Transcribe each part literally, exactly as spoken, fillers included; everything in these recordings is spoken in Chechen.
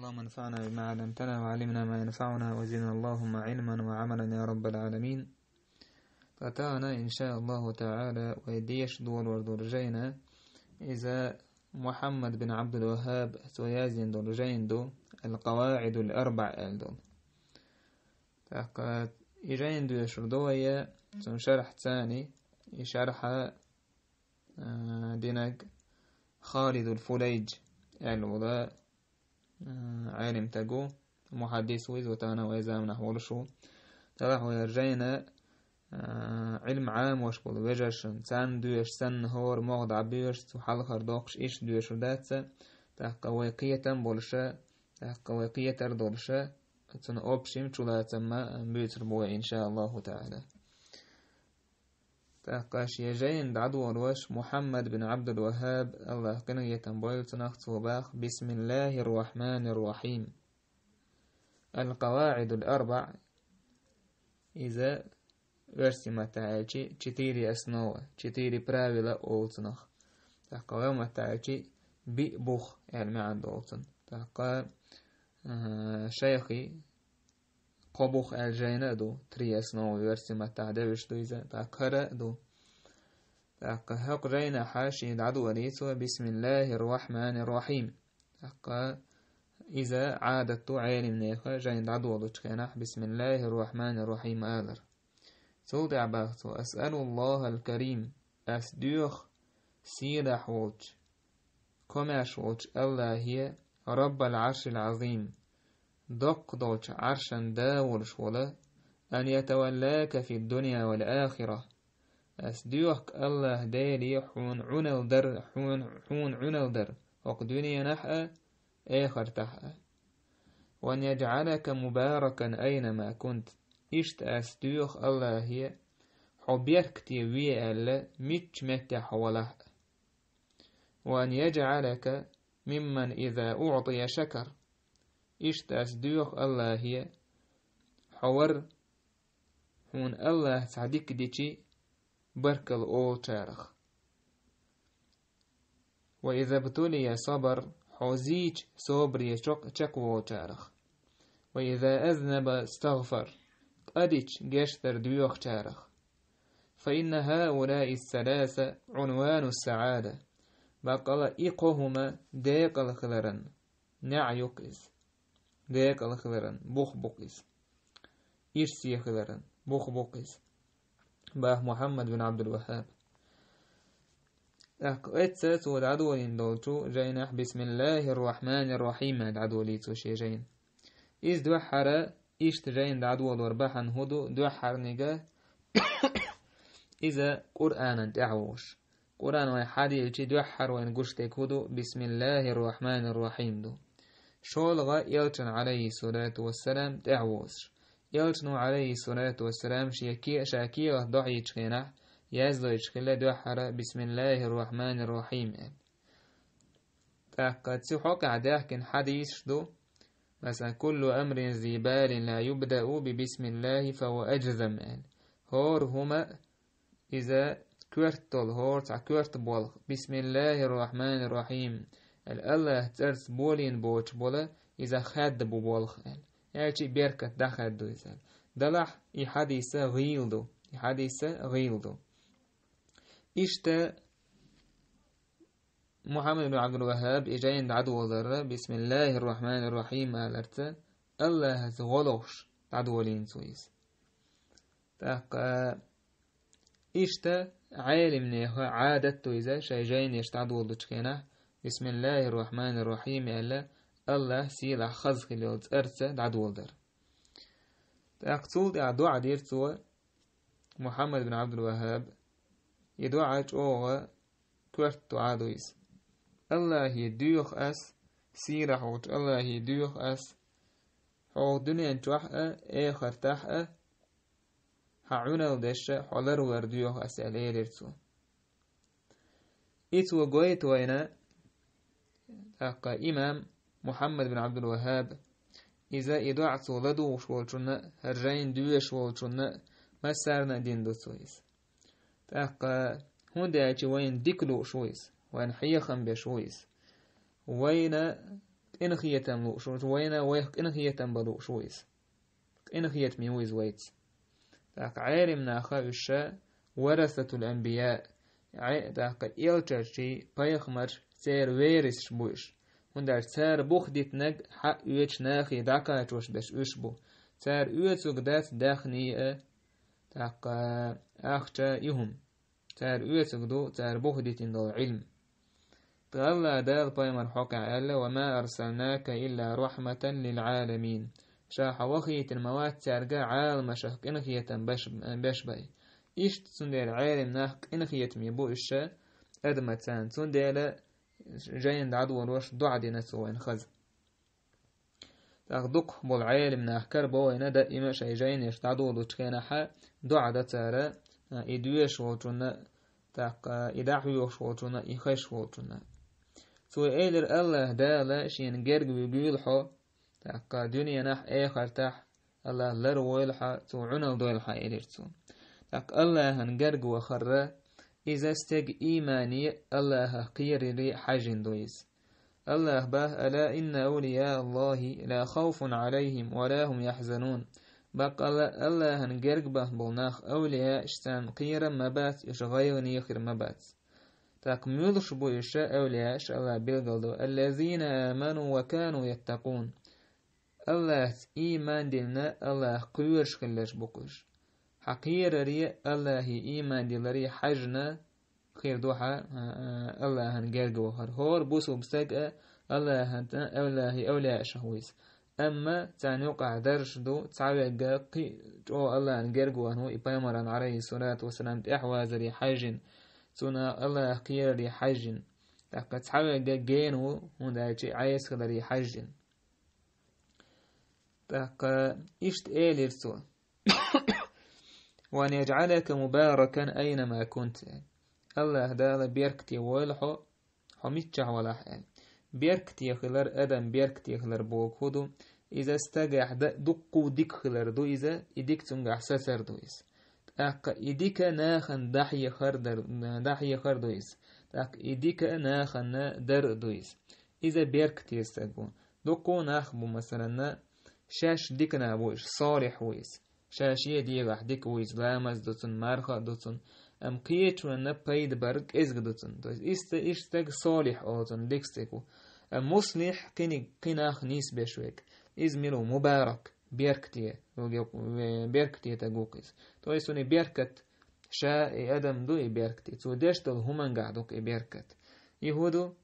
اللهم انفعنا بما علمتنا وعلمنا ما ينفعنا وزدنا اللهم علما وعملا يا رب العالمين. Ткъа тахана, иншааллаху таӀала, вай деша долор дола жайна, иза Мухьаммад бин Ӏабдул-ВаххӀаб, цо язйина дола жайна ду, «Ал-КъаваӀидул-АрбаӀ» аьлла дола. ТӀаккха и жайна доьшур ду вай, цун шархь цани, и шархь, а, динаг Халидул Фулайдж аьлла вола, а, Ӏелим таг ву, мухьаддис ву иза, ва тахана вай заманахь волуш ву. Делахь вай хӀара жайна, а, Ӏилма Ӏамош болу вежаршна, царна доьшуш санна, хӀора могӀа дӀабоьшуш, цу хьалхара доккхуш иштта доьшур дац, тӀаккха вай кхетам болуша, тӀаккха вай кхетар долуша, цунна общим чулацам ма буьйцур бу вай, иншааллаху таӀала. ТӀаккха шен жайна дӀадолош Мухьаммад бин Ӏабдул-ВаххӀаб, АллахӀа къинхетам бойла цунах, цо баха: «Бисмиллахир-рахманир-рахим. Ал-КъаваӀидул-АрбаӀ». Иза оьрсийн маттахь аьлча четыре основы, четыре правила олу цунах. ТӀаккха вай маттахь аьлча биъ бух аьлла маьӀна долу цунна. ТӀаккха, а, шайхи кхо бух аьлла жайна а ду, три основы оьрсийн маттахь девзаш ду иза, тӀаккха хӀара а ду. ТӀаккха хӀокху жайнахь шен дӀадолийна цо: «Бисмиллахир-рахманир-рахим». ТӀаккха иза Ӏадат ду Ӏелимнеха жайна дӀадолучу хенахь «Бисмиллахир-рахманир-рахим» алар. Цул тӀаьхьа баха цо: «Асъалуллахал-карим», ас доьху сийлахь волчу, комаьрша волчу АллахӀе, «Раббал-Ӏаршил-Ӏазим», доккха долчу Ӏаршан да волуш волу, «ан ятаваллака фид-дунья вал-ахира». Ас доьху АллахӀ Деле хьуна Ӏуналла дар, хьуна, хьуна Ӏуналла дар хӀокху дуьненахь а, эхартахь а. «Ва ан яджӀалака мубаракан айнама кунт». Иштта ас доьху АллахӀе, хьо беркате ве аьлла, мичча меттехь хьо валахь а. «Ва ан яджӀалака мимман иза уӀтия шакар». Иштта ас доьху АллахӀе, хьо вар, хьуна АллахӀа цхьа дика дичи, баркалла олучарах. «Ва иза бтулия сабар», хьо зийча, собаре чекх-, чекхволучарах. «Ва иза азнаба стагъфар», къа дича, гечдар доьхучарах. «Фа инна хӀаулаи ссаласа Ӏунванус-саӀада». Баккъала и кхо хӀума декъала хиларан неӀ ю-кх иза. Декъала хиларан бух бу-кх иза. Ирсе хиларан бух бу-кх иза, баха Мухьаммад бин Ӏабдул-ВаххӀаб. ТӀаккха эцца цо дӀадолийна долчу жайнахь «Бисмиллахир-рахманир-рахим» аьлла дӀадолий цо шен жайна. Иза дуьххьара иштта жайна дӀадолор бахьана хӀун ду, дуьххьарниг иза Къуръанан тӀаьхьа вогӀуш. Къуръан вай хьаделчи дуьххьара вайна гуш дерг хӀун ду, «Бисмиллахир-рахманир-рахим» ду. ШолгӀа элчан, Ӏалайхиссалату вассалам, тӀаьхьа вогӀуш. Элчано, Ӏалайхиссалату вассалам, шен ке-, ша кехат дохьийчу хенахь, яздойтуш хилла дуьххьара «Бисмиллахир-рахманир-рахим» аьлла. ТӀаккха цу хьокъехь даьхкина хьадисаш ду, масалан: «Куллу амрин зи балин ла юбдау би бисмиллахи фа хӀуа аджзам», аьлла. ХӀора хӀума, иза коьрта долу, хӀора цхьа коьрта болх, «Бисмиллахир-рахманир-рахим» аьлла, АллахӀан цӀарца болийна боцуш болу, иза хаьдда бу болх аьлла. Аьлчи беркат дӀахаьдда ду иза аьлла. Делахь и хьадис гӀийла ду, и хьадис гӀийла ду. Иштта Мухьаммад бин Ӏабдул-ВаххӀаб и жайна дӀадолара, «Бисмиллахир-рахманир-рахим» аларца, АллахӀаца гӀо лохуш дӀадолийна цо иза. ТӀаккха иштта Ӏелимнеха Ӏадат ду иза, шайн жайнаш дӀадолучу хенахь, «Бисмиллахир-рахманир-рахим» аьлла, АллахӀ сийлахь хаза хила йолу цӀарца дӀадоладар. ТӀаккха цул тӀаьхьа доӀа дира цо, Мухьаммад бин Ӏабдул-ВаххӀаб, и доӀа чӀогӀа коьрта доӀа ду иза. АллахӀе доьху ас, сийлахь волчу АллахӀе доьху ас, хьо дуьнен чохь а, эхартахь а, хьан Ӏуналла деш а, хьо ларвар доьху ас аьлла, элира цо. И цо гойту вайна, тӀаккха имам Мухьаммад бин Ӏабдул-ВаххӀаб, иза и доӀа цо ладугӀуш волчунна а, хӀара жайна доьшуш волчунна а, массарна а дина ду цо иза. ТӀаккха хӀунда аьлча вайна дика лууш ву иза, вайна хьехам беш ву иза. Вайна къинхетам лууш ву, вайна вайх къинхетам бан лууш ву иза. Къинхетаме ву иза вайца. ТӀаккха Ӏелим наха уьш ша варасатул анбияъ, Ӏе-, тӀаккха элчанаш, пайхамараш, церан вересаш бу уьш. ХӀунда аьлча цара бух дитинарг хьаоьцуш нахе дӀакхачош берш уьш бу. Цара оьцург дац даьхни а, тӀаккха ахча а, и хӀума. Цара оьцург ду, цара бух дитина долу Ӏилма. ТӀаккха АллахӀ Дала пайхамар хьокъехь аьлла: «Ва ма арсалнака илла рахьматан лил Ӏаламин». Ша хьо вахийтина ма вац цаьрга Ӏаламашах къинхетам беш, беш бай. Иштта цундела Ӏелим нах къинхетаме бу уьш ша адамаца, цундела жайна дӀадолош доӀа дина цо вайна хаза. ТӀаккха дукхахболу Ӏелим нах карабо вайна даима шайн жайнаш дӀадолучу хенахь доӀа до цара, а, и доьшуш волчунна, тӀаккха и дӀахьоьхуш волчунна, и хезаш волчунна. Цо элира: «АллахӀ Дала шена герга вуьгийла хьо, тӀаккха дуьненахь, эхартахь АллахӀ ларвойла хьо, цо Ӏуналла дойла хьо», — элира цо. ТӀаккха АллахӀан герга вахара, иза стеган иймане, АллахӀах кхераре хьаьжжина ду иза. АллахӀа боху: «Ала инна авлияа Аллахи ла хавфун Ӏалайхим ва ла хум яхьзанун». Баккъалла а АллахӀан герга баха болу нах, авлияаш, царна кхерам ма бац, уьш гӀайгӀане хир ма бац. ТӀаккха муьлш бу уьш, авлияаш, АллахӀа билгалдо: «Аллазина аману ва кану яттакъун». АллахӀца ийман диллина, АллахӀах кхоьруш хилларш бу-кх уьш. Хьан кхераре, АллахӀе ийман дилларе хьаьжжина хир ду хьан, а, АллахӀан герга вахар. ХӀора бусулба стаг а АллахӀан, АллахӀе авлияашах ву иза. Амма царна юкъахь даржаш ду, цхьаверг а кхин а чӀогӀа АллахӀан герга вахана ву, и пайхамаран, Ӏалайхиссалату вассалам, тӀаьхьавазаре хьаьжжина, цунах АллахӀах кхераре хьаьжжина. ТӀаккха цхьаверг а гена ву, хӀунда аьлча Ӏеса хиларе хьаьжжина. ТӀаккха иштта элира цо: «Ва ан яджӀалака мубаракан айнама кунта». АллахӀ Дала беркате войла хьо, хьо миччахь валахь аьлла. Беркате хилар, адам беркате хилар бохург хӀун ду? Иза стагехь дан дуккха а дика хилар ду иза, и дика цуьнгахь сацар ду иза. ТӀаккха и дика нахана дӀахьехар дар-, дӀахьехар ду иза. ТӀаккха и дика нахана дар а ду иза. Иза беркате стаг ву. Дуккха а нах бу, масалан, шаьш дика нах бу, уьш солихь ву иза. Ша шен дегӀахь дика ву иза, ламаз ду цунна, марха а ду цунна. Амма кхечунна пайда бар кӀезиг ду цунна. То есть иштта, иштта стаг солихь олу цунна, дика стаг ву. Амма муслихь, кхиниг, кхин нах нийсбеш верг. Иза мила ву? Мубарак, беркате, беркате стаг ву-кх иза. То есть цунна и беркат, ша и адам ду и беркате. Цо деш долу хӀумангахь ду-кх и беркат. И хӀун ду?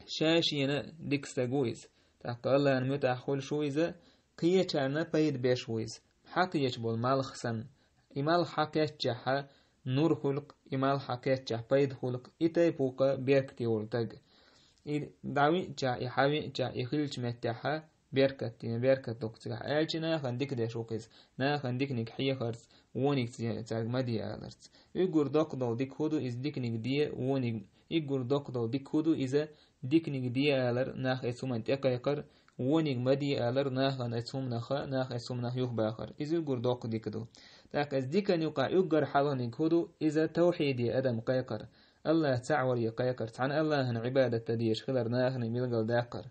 Ша шена дика стаг ву иза. ТӀаккха АллахӀан муьтӀахь хуьлуш ву иза, кхечарна пайда беш ву иза. Хьакхеча болу малх санна. И малх хьакхеччехьа, нур хуьлу-кх, и малх хьакхеччехь пайда хуьлу-кх, и тайпа ву-кх беркате волу стаг. И дӀавиъчахь, и хьавиъчахь, и хиллачу меттехьа, беркат дина, беркат ду-кх цигахь. Аьлча нахана дика деш ву-кх иза. Нахана диканиг хьехарца, вониг ца-, цаьрга ма де аларца. Уггар доккха долу дика хӀун ду, иза диканиг де, вониг. Уггар доккха долу дика хӀун ду, иза диканиг де алар, нах оцу хӀуманна тӀекхайкхар, вониг ма де алар, нахана оцу хӀуманах, нах оцу хӀуманах юхабахар. Иза уггар доккха дика ду. ТӀаккха иза дикан юкъахь уггар хьалханиг хӀун ду, иза тавхьиде адам кхайкхар. АллахӀ цхьаъ варе кхайкхар, цхьана АллахӀана Ӏибадат дан дезаш хилар нахана билгалдаккхар.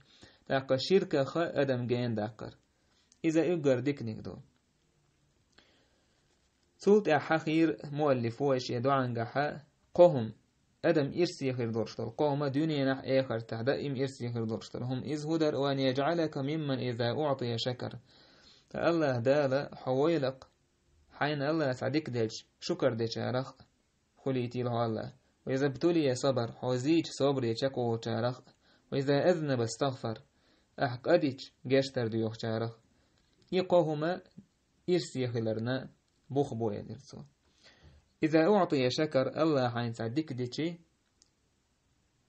ТӀаккха ширках адам гена даккхар. Иза уггар диканиг ду. Цул тӀаьхьа хьахийра муаллифо шен доӀангахьа кхо хӀума, адам ирсе хир долуш долу кхо хӀума, дуьненахь, эхартахь даим ирсе хир долуш долу хӀума. Иза хӀун дара? «Ва ан яджӀалака мимман иза уӀтия шакар». ТӀаккха АллахӀ Дала хьо войла-кх, хьайна АллахӀа цхьа дика делча, шукар дечарах хуьлийтийла хьо АллахӀ. «Ва иза бтулия сабар», хьо зийча собаре чекхволучарах. «Ва иза азнаба стагъфар», ахь къа дича гечдар доьхучарах. И кхо хӀума ирсе хиларна бух бу, элира цо. «Иза уӀтия шакар», АллахӀа хьайна цхьа дика дичи,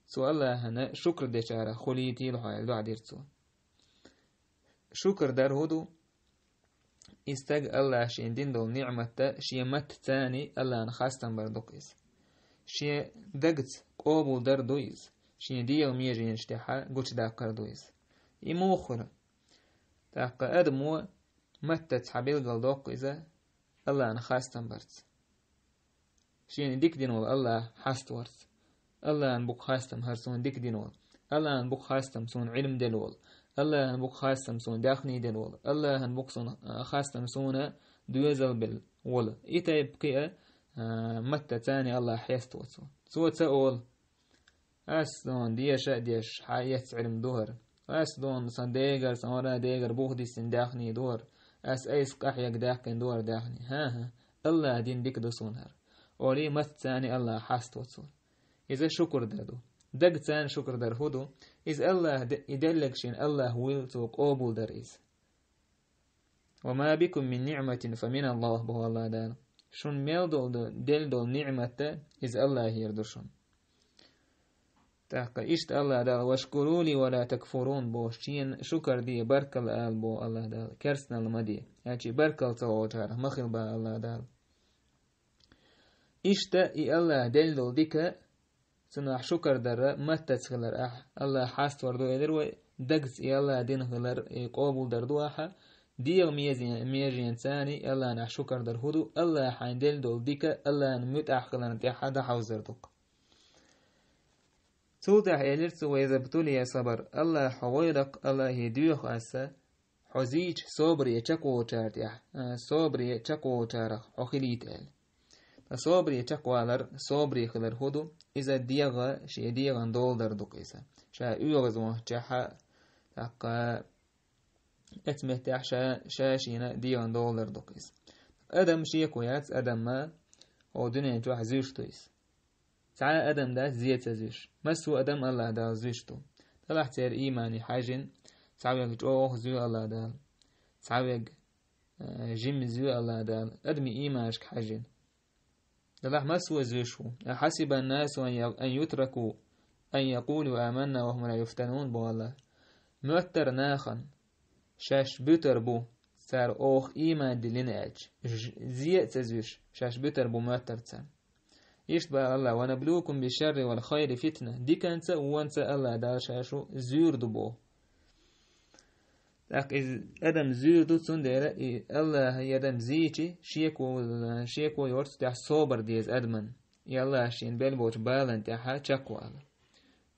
цу АллахӀана шукр дечарах хуьлийтийла хьо, аьлла доӀа дира цо. Шукр дар хӀун ду? И стаг АллахӀа шен дина долу ниӀматта шен маттаца АллахӀана хастам бар ду-кх иза. Шен дагца къобалдар ду иза, шен дегӀан меженаш тӀехьа гучудаккхар ду иза. И муха хуьлу? ТӀаккха адамо маттаца хьан билгалдоккху иза АллахӀана хастам барца. Шена дика дина волу АллахӀ хьаставарца. АллахӀана бу-кх хастам хӀара суна дика дина волу. Аллахьан бу-кх хастам суна Ӏилма делла волу. Аллахьан бу-кх хастам суна даьхни делла волу. Аллахьан бу-кх суна, а, хастам суна доьзал белла волу. И тайпа кхин а, а, маттаца Аллахь хьеставо цо. Цо ца олу: «Ас дуьнен деша а дешаш, хьан эцна Ӏилма ду хӀара. Ас дуьнен сан дегара, сан вара дегара бух диссина даьхни ду хӀара. Ас айса къахьега даьккхина ду хӀара даьхни. ХӀан-хӀа, Аллахь дина дика ду суна хӀара», — олий, маттаца Аллахь хьаставо цо. Иза шукр дар ду. Дагца шукр дар хӀун ду? Иза Аллахь де-, и деллаг шена Аллахь вуйла, цо къобалдар иза. «Ва ма бикум мин ниъматин фа мин Аллахь», — боху Аллахь Дала. Шуна мел долу ду-, делла долу ниъмат а, иза Аллахьера ду шуна. ТӀаккха иштта Аллахь Дала: «Вашкуру ли ва ла такфурун», — бохуш, шена шукар де, баркалла ала боху Аллахь Дала, керстаналла ма де. Аьлча баркалла ца олучарах ма хила боху Аллахь Дала. Иштта и Аллахь делла долу дика, цунах шукар дар маттаца хилар ахь, Аллахь хьаставар ду элира вай, дагца и Аллахь дина хилар, и къобалдар ду ахьа, дегӀан меже-, меженца и Аллахьнах шукар дар хӀун ду? Аллахь хьайна делла долу дика, Аллахьна муьтӀахь хиларна тӀехь дӀахьовзар ду-кх. Цул тӀаьхьа элира цо: «Ва иза бтулия сабар». Аллахь хьо гӀойдаккха, Аллахье доьху аса, хьо зийча собаре чекхволучара тӀехь, а, собаре чекхволучарах хьо хилийта аьлла. Ткъа собаре чекхвалар, собаре хилар хӀун ду? Иза дегӀан, шен дегӀан доладар ду-кх иза. Ша оьгӀазвахча, тӀаккха эцу меттехь ша, ша шена дегӀан доладар ду-кх иза. Адам шеко яц, адам ма хӀокху дуьнен чохь зуьйш ду иза. Цхьа а адам дац зе ца зуьйш. Массо а адам Аллахь Дала зуьйш ду. Делахь церан иймане хьаьжжина, цхьаверг чӀогӀа зуьй Аллахь Дала, цхьаверг, э, жимма зуьй Аллахь Дала, адамийн ийманашка хьаьжжина. Делахь массо а зуьйш ву. «Ахьасибан-насу ан я-, ан ютраку ан якъулу аманна ва хӀум ла юфтанун», — боху Аллахь. Моьттара нахана шаьш буьтур бу, цара оха ийман диллина аьлча, ж-, зе а ца зуьйш, шаьш буьтур бу моьттарца. Иштта боху Аллахь: «Ва наблукум бишшарри вал хайри фитна». Диканца а, вонца а Аллахь Дала ша шу зуьйр ду боху. ТӀаккха иза адам зуьйр ду, цундела и Аллахь и адам зийча, шеко, шеко йоцу тӀехь собар деза адаман. И Аллахь шена белла болчу балан тӀехь чекхвала.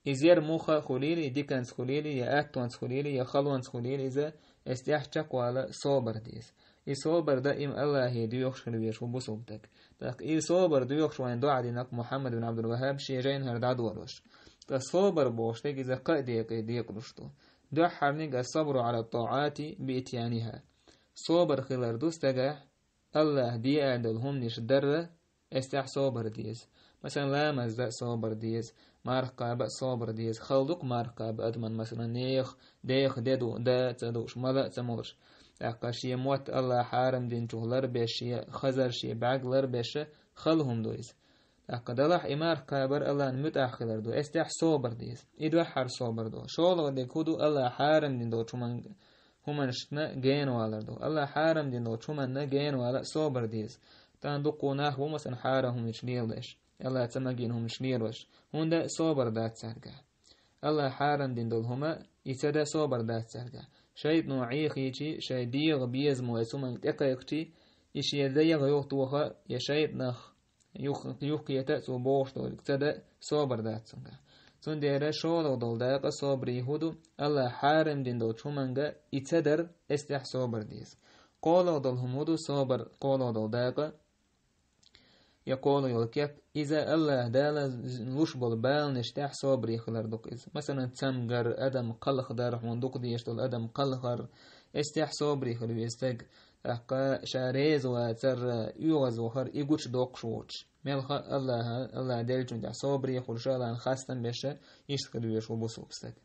Иза яра муха хуьлийла, диканца хуьлийла, я аттонца хуьлийла, я халонца хуьлийла, иза эс тӀехь чекхвала собар деза. И собар даим Аллахье доьхуш хила везаш ву бусулба стаг. ТӀаккха и собар доьхуш вайн доӀа динарг Мухьаммад бин Абдул-Ваххаб шен жайна хӀара дӀадолош. Ткъа собар бохуш дерг иза кхаа декъе декъалуш ду. Дуьххьарниг: «Ас-сабру Ӏала ат-таӀати би итьянихӀа». Собар хилар ду стагахь Аллахь де аьлла долу хӀуманаш дарра, эс тӀехь собар деза. Масалан, ламаз дан а собар деза, марха кхаба а собар деза. Хала ду-кх марха кхаба адаман, масалан, нехан, деха де ду, да а ца дууш, мала а ца молуш. ТӀаккха шен мотт Аллахь хьарам динчух ларбеш, шен хазар, шен бӀаьрг ларбеш хала хӀума ду иза. ТӀаккха делахь и марха кхабар Аллахьна муьтӀахь хилар ду, эс тӀехь собар деза. И дуьххьара собар ду. ШолгӀа дерг хӀун ду? Аллахь хьарам дина долчу хӀуман-, хӀуманашна генавалар ду. Аллахь хьарам дина долчу хӀуманна генавала а собар деза. Тахана дуккха нах бу, масалан, хьарам хӀуманаш леладеш, Аллахь ца магийна хӀуманаш лелош. ХӀунда? Собар дац цаьргахь. Аллахь хьарам дина долу хӀума, и ца дан собар дац цаьргахь. ШайтӀано Ӏехийчий, шайн дегӀан безамо эцу хӀуманга тӀекхайкхичий, и шен дегӀан юхатоха, я шайтӀанах юх-, юхакхета а цо бохуш долу ца дан собар дац цуьнгахь. Цундела шолгӀа долу дакъа собаре хӀун ду? Аллахь хьарам дина долчу хӀуманга и ца дар, эс тӀехь собар деза. КхоалгӀа долу хӀума хӀун ду? Собар, кхоалгӀа долу дакъа, я кхоалгӀа йолу кеп, иза Аллахь Дала луш болу баланаш тӀехь собаре хилар ду-кх иза. Масалан, цамгар, адам кхалхадар, хьуна дукха дезаш долу адам кхалхар, эс тӀехь собаре хила веза стаг, тӀаккха ша реза вацар, оьгӀазвахар, и гучудоккхуш воцуш. Мелха а Аллахьа, Аллахь деллачун тӀехь собаре хуьлуш а, Аллахьна хастам беш а, иштта хила везаш ву бусулба стаг.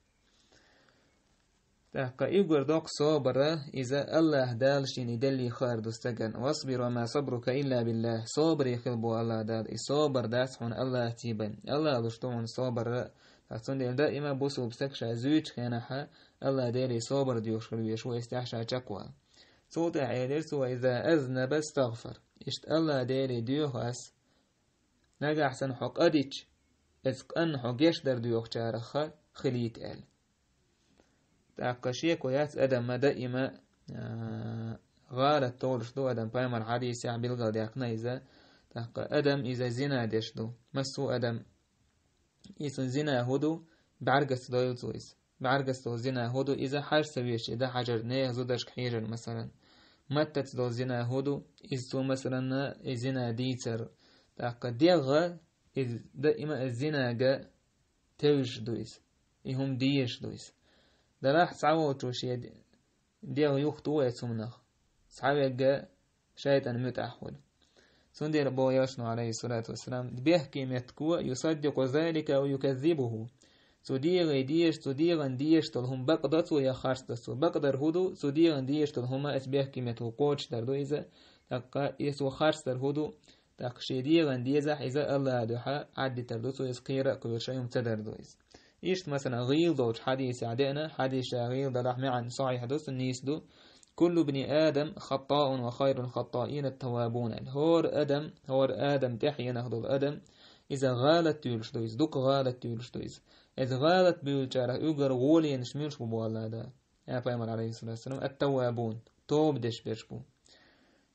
ТӀаккха и гур доккху собар, иза Аллахь Дала шена и деллий хаар ду стагана. «Васбир ва ма сабрука илла биллахь». Собаре хила боху Аллахь Дала. И собар дац хьуна Аллахьций бен. Аллахь луш ду хьуна собар. ТӀаккха цундела даима бусулба стаг ша зуьйчу хенахь Аллахь Деле собар доьхуш хила везаш ву, эс тӀехь ша чекхвала. Цул тӀаьхьа элира цо: «Ва иза азнаба стагъфар». Иштта Аллахь Деле доьху ас, нагахь санна хьо къа дича, эцу къанна хьо гечдар доьхучарах хилийта аьлла. ТӀаккха шеко яц, адам ма даима, а, гӀалат толуш ду адам, пайхамар хьадисехь билгалдаьккхина иза. ТӀаккха адам иза зина деш ду. Массо а адам, и цуьнан зина хӀун ду? бӀаргаца дойла цо иза. БӀаргаца долу зина хӀун ду, иза хьажа ца везаш, и дӀахьажар, нехан зударшка хьежар, масалан. Маттаца долу зина хӀун ду, иза цо, масалан, и зина дийцар. ТӀаккха дегӀ, иза даима а зинага тевжаш ду иза. И хӀума дезаш ду иза. Делахь цхьаволчо шен дегӀ юхатуху оцу хӀуманах. Цхьаверг шайтӀан муьтӀахь хуьлу. Цундела боху Элчано, алейхиссалату вассалам, бехке меттиг: «يصدق ذلك أو يكذبه». Цу дегӀе дезаш, цу дегӀан дезаш долу хӀума бакъдо цо я харцдо цо. Бакъдар хӀун ду, цу дегӀан дезаш долу хӀума, оцу бехке меттиго кхочушдар ду иза. ТӀаккха и цо харцдар хӀун ду, тӀаккха шен дегӀан дезахь, иза Аллахьан дуьхьа Ӏаддитар ду цо, иза кхера а кхоьруш, шайн хӀума ца дар ду иза. Иштта, масалан, гӀийла долчу хьадисехь деана, хьадис ша гӀийла далахь, маьӀна сахьихь ду, цу нийса ду: «كل ابن آدم خطاء وخير الخطائين التوابون». ХӀора адам, хӀора адам тӀаьхьенах долу адам, иза гӀалат дуьйлуш ду иза, дукха гӀалат дуьйлуш ду иза. Иза гӀалат буьйлучарах уггар гӀоле йинарш муьлш бу боху Дала? Я пайхамар, алейхиссалату вассалам, ат-таввабун, тоба деш берш бу.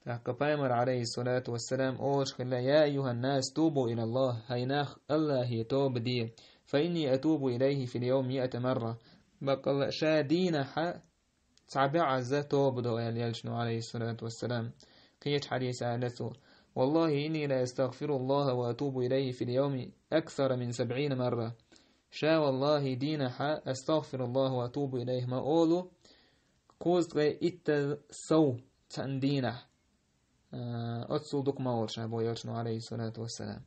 ТӀаккха пайхамар, алейхиссалату вассалам, олуш хилла: «يا أيها الناس توبوا إلى الله», хӀай нах, Аллахье тоба де, «فإني أتوب إليه في اليوم مائة مرة». Баккъалла ша дийнахьа цхьа бӀозза тоба до, аьлла Элчано, алейхиссалату вассалам. Кхечу хьадисехь аьлла цо: «والله إني لأستغفر الله وأتوب إليه في اليوم أكثر من سبعين مرة». Ша, валлахьи, дийнахьа «أستغفر الله وأتوب إليه» ма олу, кхузткъе иттаза сов цхьана дийнахь, а, оццул дукха ма олуш боху Элчано, алейхиссалату вассалам.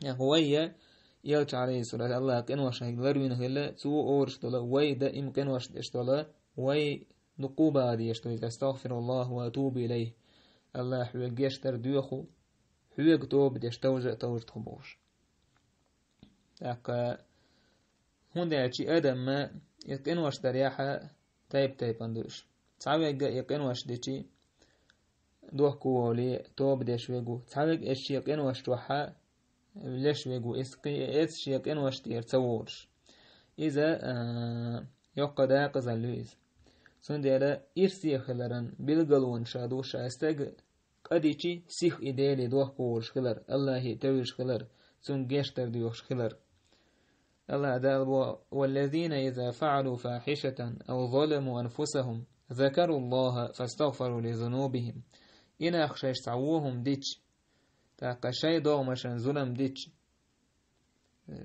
Яха вай я, Элча, алейхиссалату, Аллахьа къиношна ларвина хилла, цо олуш долу, вай даим къинош деш долу, вай дукха бахьа дезаш ду иза: «أستغفر الله وأتوب إليه». Аллахь, хьоьга гечдар доьху, хьоьга тоба деш товжа а товжа тхо бохуш. ТӀаккха хӀунда аьлча и адамна и къинош дарехь тайп-тайпана ду уьш. Цхьаверг и къинош дичи дохко волий, тоба деш верг ву. Цхьаверг эцу шен къинош чохь леш верг ву. Эцу кхи-, эцу шен къинош тӀера ца волуш. Иза, а, йоккха дакъазалла ю иза. Цундела ирсе хиларан билгалонаш ду ша стаг къа дичи, сиха и Деле дохко волуш хилар, Аллахье тевжаш хилар, цуьнга гечдар доьхуш хилар. Аллахь Дала боху: «والذين إذا فعلوا فاحشة أو ظلموا أنفسهم ذكروا الله فاستغفروا لذنوبهم». И нах шаьш цхьа вон хӀума дичи, тӀаккха шайн догӀмашна зулам дичи,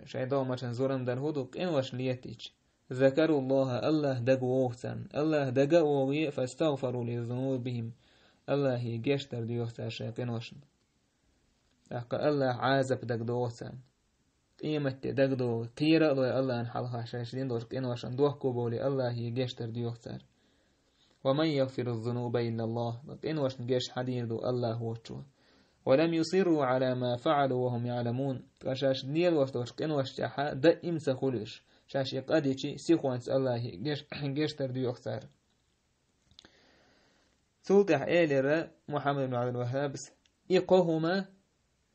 шайн догӀмашна зулам дар хӀун ду, къинош летийча, «ذكروا الله», Аллахь дага вогӀу царна. Аллахь дага а вогӀий, «فاستغفروا لذنوبهم». Аллахье гечдар доьху цара шайн къиношна. ТӀаккха Аллахь Ӏазап дага догӀу царна. Къематде дага догӀу, кхера а лой Аллахьна хьалха шаьш дина долчу къиношна дохко бовлий, Аллахье гечдар доьху цара. «ومن يغفر الذنوب إلا الله». Къиношна геч хьан дийр ду Аллахь воцчо. «ولم يصروا على ما فعلوا وهم يعلمون». Ткъа шаьш лелош долчу къиношчохь даим ца хуьлуш, шаьш и къа дичи, сихонца Аллахье геш-, гечдар доьху цара. Цул тӀаьхьа элира Мухьаммад ибн Абдул-Ваххабас: «И кхо хӀума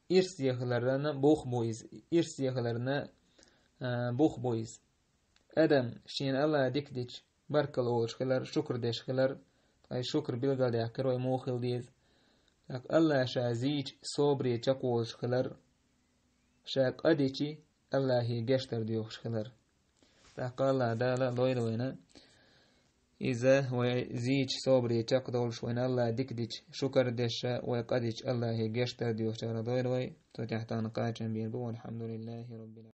ирсе хиларна бух бу иза, ирсе хиларна, а, бух бу иза». Адам шена Аллахь дика дичи, баркалла олуш хилар, шукр деш хилар, ткъа и шукр билгалдаьккхира вай муха хила деза. ТӀаккха Аллахь ша зийча собаре чекхволуш хилар, ша къа дичи, Аллахье гечдар доьхуш хилар. ТӀаккха Аллахь Дала лойла вайна иза, вай зийча собаре чекхдовлуш, вайна Аллахь дика дичи, шукр деш, вай къа дичи, Аллахье гечдар доьхучарах лойла вай. Цу тӀехь тахана кхачам бийр бу. Валхьамдулиллахи раббил